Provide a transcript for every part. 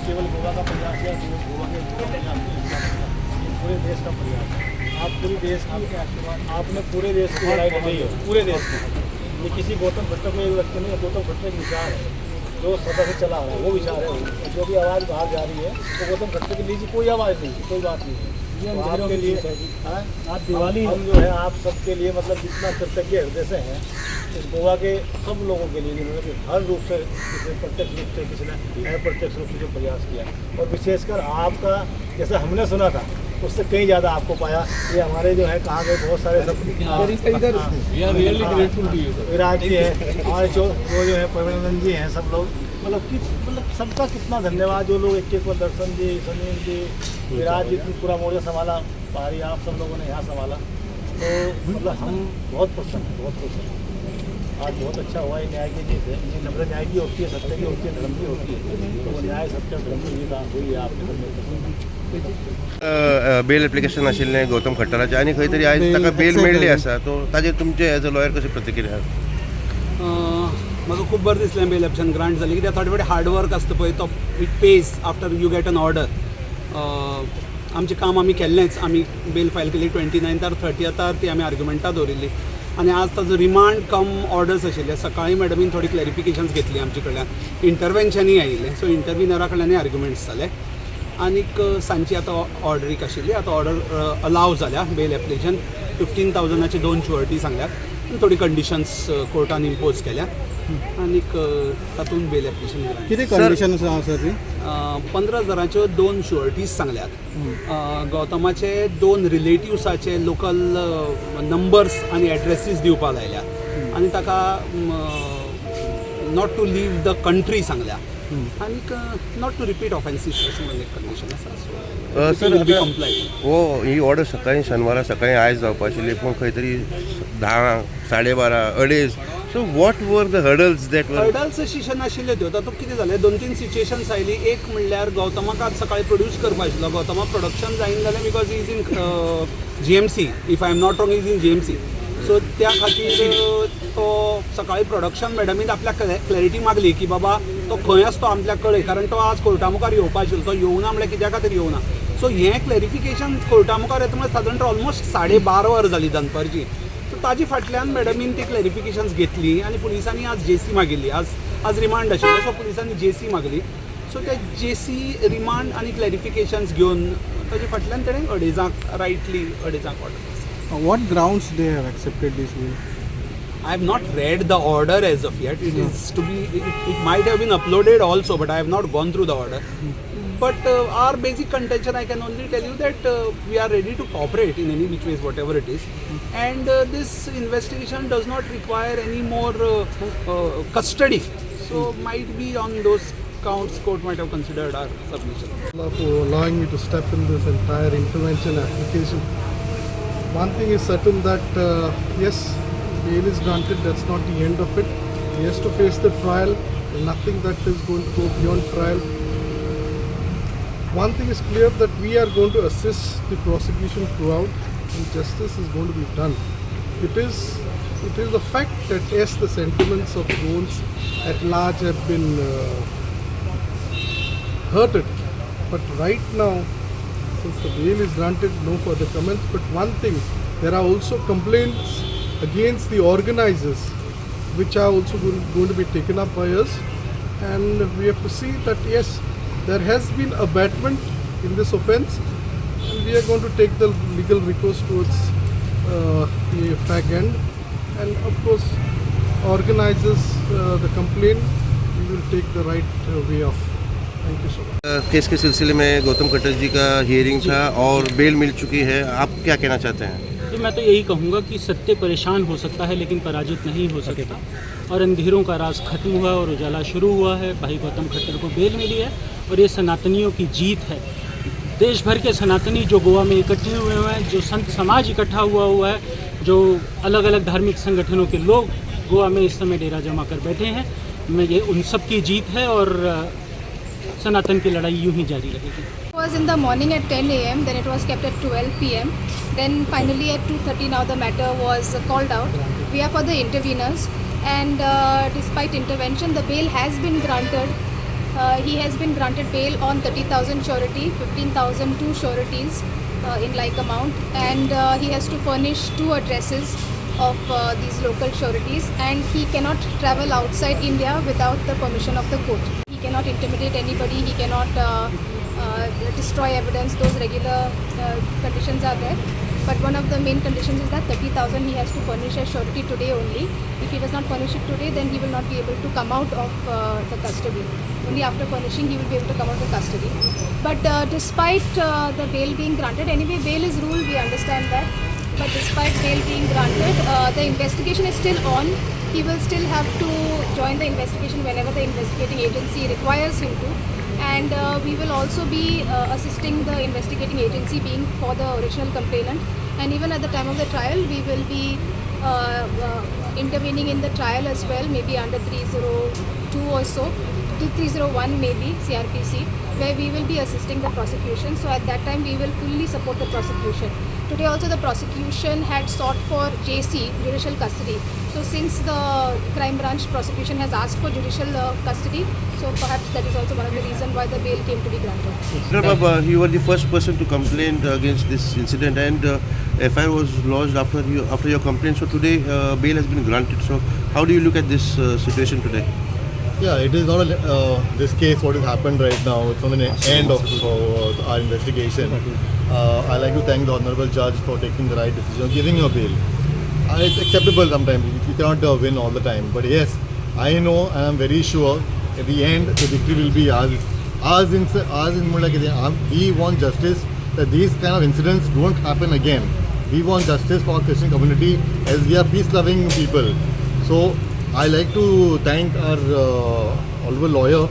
केवल गोवा का प्रयास या गोवा के प्रयास नहीं है, ये पूरे देश का प्रयास है। आप पूरी देश की, आपने पूरे देश की लड़ाई लड़ी है, पूरे देश की। ये किसी गौतम खट्टर को एक व्यक्ति नहीं है, गौतम खट्टर एक विचार है जो सदा से चला आ रहा है, वो विचार है। और जो भी आवाज़ बाहर जा रही है वो गौतम खट्टर के लीजिए, कोई आवाज़ नहीं, कोई बात नहीं है। ये तो अंधेरों आपके की लिए जीत है जी। हाँ? आज दिवाली हम जो है आप सबके लिए मतलब जितना कृतज्ञ हृदय से हैं इस गोवा के सब लोगों के लिए जिन्होंने भी हर रूप से, किसी ने प्रत्यक्ष रूप से, किसी ने अप्रत्यक्ष रूप से जो प्रयास किया, और विशेषकर आपका जैसा हमने सुना था उससे कहीं ज़्यादा आपको पाया। ये हमारे जो है कहाँ गए बहुत सारे सब We are really grateful to you, sir. Viraj ji हैं, हमारे जो वो जो है परमानंद जी हैं, सब लोग मतलब कि मतलब सबका कितना धन्यवाद। जो लोग एक एक पर दर्शन जी, समीर जी, विराज जी, पूरा मोर्चा संभाला, पहाड़ी आप सब लोगों ने यहाँ संभाला, तो मतलब हम बहुत प्रसन्न हैं, बहुत खुश हैं। आज बहुत अच्छा हुआ, ये न्याय की जीत है। ये नम्र न्याय की होती है, सत्य की होती है, धर्म की होती है, तो वो न्याय सत्य और धर्म की जीत हुई है आपने। बेल एप्लिकेशन आशिल्लें गौतम खट्टराचें आनी खंय तरी आयज ताका बेल मेळ्ळी आसा, तो ताजेर तुमचे एज अ लॉयर कशी प्रतिक्रिया? म्हाका खूब बरें दिसलें बेल एप्शन ग्रांट जाली, कित्याक थोडे फावटी हार्ड वर्क आसता पळय तो it pays after you get an order. आमचें काम आमी केल्लेंच, आमी बेल फायल केली 29थार, 30थार ती आमी आर्ग्युमेंटां दवरिल्ली आनी आज ताजो रिमांड कम ऑर्डर्स आशिल्ले. सकाळीं मॅडमीन थोडी क्लॅरिफिकेशन्स घेतली आमचे कडल्यान, इंटरवेन्शनूय आयिल्लें, सो इंटरविनरा कडल्यानूय आर्ग्युमेंट्स जाले आनीक सांजची आतां ऑर्डरीक आशिल्ली. आतां ऑर्डर अलाव जाल्या. बेल एप्लिकेशन 15,000ाची दोन शुअरिटी सांगल्यात आनी थोडी कंडिशन्स कोर्टान इम्पोज केल्या आनीक तातूंत बेल एप्लिकेशन ग्रांट. कितें कंडिशन आसा सर ती? 15 हजाराच्यो दोन शुअरिटीज सांगल्यात, गौतमाचे दोन रिलेटिव्साचे लोकल नंबर्स आनी एड्रेसीस दिवपा लायल्या आनी ताका not to leave the country सांगल्या आनीक not to repeat offences अशें म्हणून एक कंडिशन आसा. सर, सो बी आता- कंप्लाय. हो ही ऑर्डर सकाळी शेनवारा सकाळी आयज जावपा आशिल्ली, पूण खंय तरी 10, 12:30, 2:30, so what were the hurdles that were? Hurdles अशी नाशिल्ल्यो त्यो. तातूंत कितें जालें, दोन तीन सिच्युएशन्स आयली. एक म्हणल्यार गौतमाक आज सकाळी प्रोड्यूस करपा आशिल्लो. गौतमाक प्रोडक्शन जायना जालें because is in GMC, if I am not wrong, is in GMC. So त्या खातीर तो सकाळी प्रोडक्शन मॅडमीन आपल्याक क्लॅरिटी मागली की बाबा तो खंय आसा तो आपल्याक कळय, कारण तो आज कोर्टा मुखार येवपा आशिल्लो, तो येवना म्हणल्यार कित्या खातीर येवना. सो हें क्लॅरिफिकेशन कोर्टा मुखार येता म्हणल्यार सादारण ऑलमोस्ट 12:30 वरां जालीं दनपारची. सो ताजे फाटल्यान मॅडमीन ती क्लॅरिफिकेशन्स घेतली आनी पुलिसांनी आज जेसी मागिल्ली. आज आज रिमांड आशिल्लो, सो पुलिसांनी जेसी मागली. सो ते जेसी रिमांड आनी क्लॅरिफिकेशन्स घेवन ताजे फाटल्यान तेणें अडेजांक, rightly अडेजांक order. What grounds they have accepted this bill? I have not read the order as of yet. It is to be, it might have been uploaded also, but I have not gone through the order. But our basic contention, I can only tell you that we are ready to cooperate in any which ways, whatever it is. And this investigation does not require any more custody. So might be on those counts court might have considered our submission. For allowing me to step in this entire intervention application. One thing is certain that yes, bail is granted, that's not the end of it. He has to face the trial, nothing that is going to go beyond trial. One thing is clear that we are going to assist the prosecution throughout and justice is going to be done. It is a fact that yes, the sentiments of Goans at large have been hurted. But right now, since the bail is granted, no further comments. But one thing, there are also complaints against the organizers, which are also going to be taken up by us. And we have to see that yes, there has been abatement in this offense, and we are going to take the legal recourse towards the fag end. And of course, organizers, the complaint, we will take the right way off. Thank you so much. Case K सिलसिले में गौतम खट्टर जी का hearing था और बेल मिल चुकी है, आप क्या कहना चाहते हैं? तो मैं तो यही कहूँगा कि सत्य परेशान हो सकता है लेकिन पराजित नहीं हो सकता और अंधेरों का राज खत्म हुआ और उजाला शुरू हुआ है। भाई गौतम खट्टर को बेल मिली है और ये सनातनियों की जीत है। देश भर के सनातनी जो गोवा में इकट्ठे हुए हुए हैं, जो संत समाज इकट्ठा हुआ हुआ है, जो अलग अलग धार्मिक संगठनों के लोग गोवा में इस समय डेरा जमा कर बैठे हैं, मैं ये उन सब की जीत है और सनातन की लड़ाई यूं ही जारी रहेगी। Was in the morning at 10 a.m. Then it was kept at 12 p.m. Then finally at 2:30 now the matter was called out. We are for the interveners, and despite intervention, the bail has been granted. He has been granted bail on 30,000 surety, 15,000 two sureties in like amount, and he has to furnish two addresses of these local sureties, and he cannot travel outside India without the permission of the court. He cannot intimidate anybody, he cannot destroy evidence. Those regular conditions are there. But one of the main conditions is that 30,000 he has to furnish as surety today only. If he does not furnish it today, then he will not be able to come out of the custody. Only after furnishing he will be able to come out of custody. But despite the bail being granted, anyway, bail is rule, we understand that. But despite bail being granted, the investigation is still on. He will still have to join the investigation whenever the investigating agency requires him to. And we will also be assisting the investigating agency being for the original complainant. And even at the time of the trial, we will be intervening in the trial as well, maybe under 302 or so, 301 maybe, CRPC, where we will be assisting the prosecution. So at that time, we will fully support the prosecution. Today also the prosecution had sought for JC, judicial custody. So since the crime branch prosecution has asked for judicial custody, so perhaps that is also one of the reasons why the bail came to be granted. Sir, Baba, you were the first person to complain against this incident, and FIR was lodged after your complaint. So today, bail has been granted. So how do you look at this situation today? Yeah, it is not a, this case what has happened right now. It's on the end of our investigation. I like to thank the honorable judge for taking the right decision, giving a bail. It's acceptable sometimes. You cannot win all the time. But yes, I know and I'm very sure at the end the victory will be ours. Ours in we want justice, that these kind of incidents don't happen again. We want justice for our Christian community as we are peace-loving people. So I like to thank our honorable lawyer,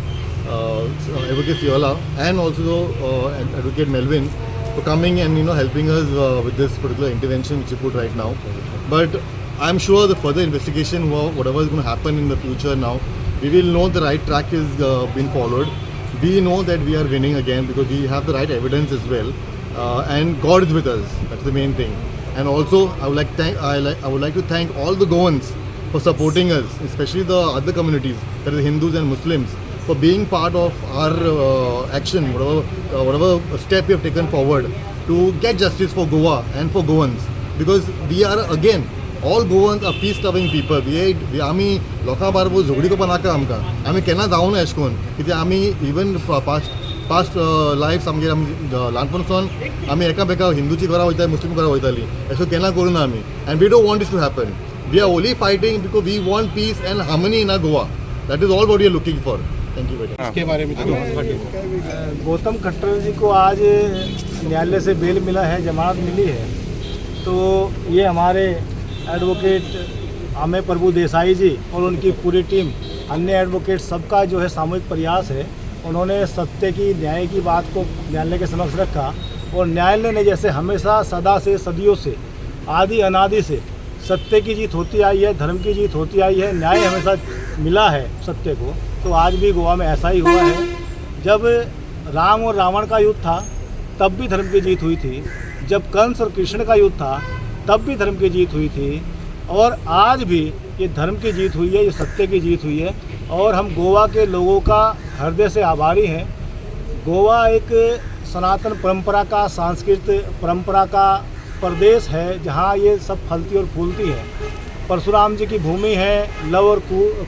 Advocate Fiola, and also Advocate Melvin for coming and helping us with this particular intervention which you put right now. But I'm sure the further investigation, whatever is going to happen in the future now, we will know the right track is being followed. We know that we are winning again because we have the right evidence as well, and God is with us. That's the main thing. And also, I would like to thank all the Goans for supporting us, especially the other communities, that is Hindus and Muslims, for being part of our action, whatever step we have taken forward to get justice for Goa and for Goans. Because we are, again, all Goans are peace-loving people. We आमी लोकां बारबो झगडी करपा नाका आमकां. आमी केन्ना जावना एश कोन कित्याक आमी इवन पास्ट लायफ आमगेर आमी ल्हानपणासून आमी एकामेका हिंदूची घरां वयताली, मुस्लीम घरां वयताली, एशें केन्ना करूना आमी. And we don't want this to happen. We are only fighting because we want peace and harmony in our Goa. That is all what we are looking for. Thank you very much. इसके बारे में तो गौतम खट्टर जी को आज न्यायालय से बेल मिला है, जमानत मिली है. तो ये हमारे एडवोकेट आमे प्रभु देसाई जी और उनकी पूरी टीम, अन्य एडवोकेट, सबका जो है सामूहिक प्रयास है. उन्होंने सत्य की, न्याय की बात को न्यायालय के समक्ष रखा और न्यायालय ने जैसे हमेशा सदा से, सदियों से, आदि अनादि से सत्य की जीत होती आई है, धर्म की जीत होती आई है, न्याय हमेशा मिला है सत्य को. तो आज भी गोवा में ऐसा ही हुआ है. जब राम और रावण का युद्ध था तब भी धर्म की जीत हुई थी, जब कंस और कृष्ण का युद्ध था तब भी धर्म की जीत हुई थी, और आज भी ये धर्म की जीत हुई है, ये सत्य की जीत हुई है. और हम गोवा के लोगों का हृदय से आभारी हैं. गोवा एक सनातन परंपरा का, सांस्कृतिक परंपरा का प्रदेश है, जहाँ ये सब फलती और फूलती है. परशुराम जी की भूमि है, लव और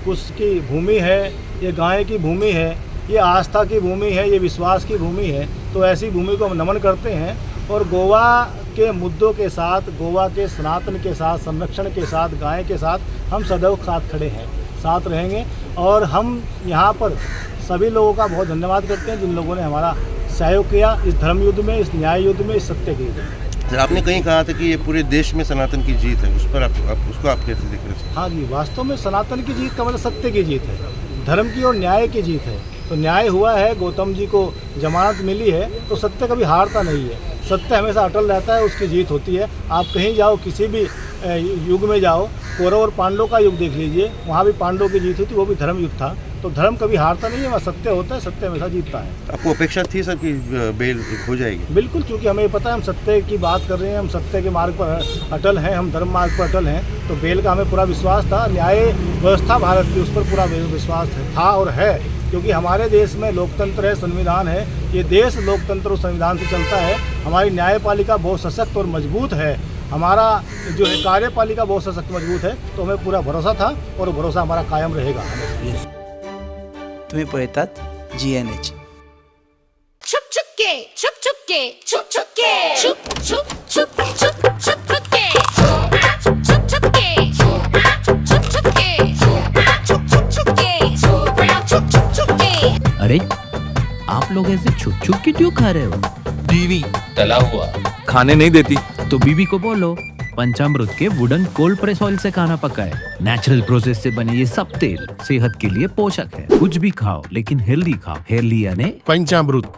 कुश की भूमि है, ये गाय की भूमि है, ये आस्था की भूमि है, ये विश्वास की भूमि है. तो ऐसी भूमि को हम नमन करते हैं और गोवा के मुद्दों के साथ, गोवा के सनातन के साथ, संरक्षण के साथ, गाय के साथ हम सदैव साथ खड़े हैं, साथ रहेंगे. और हम यहाँ पर सभी लोगों का बहुत धन्यवाद करते हैं जिन लोगों ने हमारा सहयोग किया इस धर्म युद्ध में, इस न्याय युद्ध में, इस सत्य के युद्ध में. सर, आपने कहीं कहा था कि ये पूरे देश में सनातन की जीत है, उस पर आप उसको आप कैसे देख रहे हैं? हाँ जी, वास्तव में सनातन की जीत का मतलब सत्य की जीत है, धर्म की और न्याय की जीत है. तो न्याय हुआ है, गौतम जी को जमानत मिली है, तो सत्य कभी हारता नहीं है, सत्य हमेशा अटल रहता है, उसकी जीत होती है. आप कहीं जाओ, किसी भी युग में जाओ, कौरव और पांडवों का युग देख लीजिए, वहाँ भी पांडवों की जीत हुई थी, वो भी धर्म युद्ध था. तो धर्म कभी हारता नहीं है, वहाँ सत्य होता है, सत्य हमेशा जीतता है. आपको अपेक्षा थी सर कि बेल हो जाएगी? बिल्कुल, क्योंकि हमें पता है हम सत्य की बात कर रहे हैं, हम सत्य के मार्ग पर अटल हैं, हम धर्म मार्ग पर अटल हैं, तो बेल का हमें पूरा विश्वास था. न्याय व्यवस्था भारत की, उस पर पूरा विश्वास था और है कि क्योंकि हमारे देश में लोकतंत्र है, संविधान है। ये देश लोकतंत्र और संविधान से चलता है। हमारी न्यायपालिका बहुत सशक्त और मजबूत है, हमारा जो है कार्यपालिका बहुत सशक्त मजबूत है। तो हमें पूरा भरोसा था और भरोसा हमारा कायम रहेगा हमेशा। तुम्ही पळयतात जीएनएच। छुप छुप के, छुप छुप के, छुप छुप के, छुप छुप छुप छुप छुप छुप के, छुप छुप छुप के, छुप छुप के, छुप छुप छुप के, छुप छुप छुप के। अरे, आप लोग ऐसे छुप छुप के क्यों खा रहे हो? बीवी तला हुआ खाने नहीं देती। तो बीबी को बोलो, पंचामृत के वुडन कोल्ड प्रेस ऑयल से खाना पकाए। नेचुरल प्रोसेस से बने ये सब तेल सेहत के लिए पोषक है। कुछ भी खाओ, लेकिन हेल्दी खाओ। हेल्दी यानी पंचामृत।